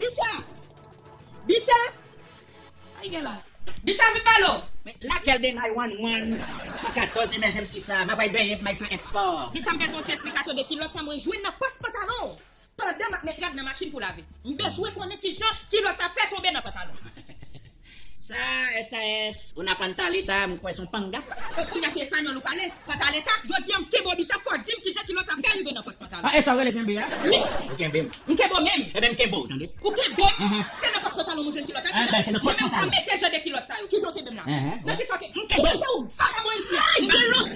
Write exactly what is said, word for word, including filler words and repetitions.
Bicha! Bicha! Sa y gen la? Bicha, vin pale w! Men lakèl de nine one one san katòz emèjemsi sa? M ap al benyen pou m al fè espò. Bicha, m bezwen yon ti esplikasyon de kilòt sa mwen jwenn nan pòch pantalon w pandan m ap met rad nan machin pou lave. M bezwen konnen kijan kilòt sa fè tonbe nan pantalon. Sa, S T S, una pantaleta, m kwè se yon panga. E kounye a se espanyòl ou pale, pantaleta. Jodi a m kenbe w, Bicha, fò w di m kijan kilòt sa fè rive nan pòch pantalon. Ah, e sa w rele kenbe a? Wi. Ou kenbe m. M kenbe w menm. Ebyen, m kenbe w, tande. Ou kenbe m? Mhm. Se nan pòch pantalon mwen jwenn kilòt sa. Ah, ben, se nan pòch pantalon. Mwen menm pa mete jan de kilòt sa yo. Kijan w kenbe m la? Mhm. Nan kisa w kenbe m? M kenbe w. Ou se yon vakabon isi a. M gen long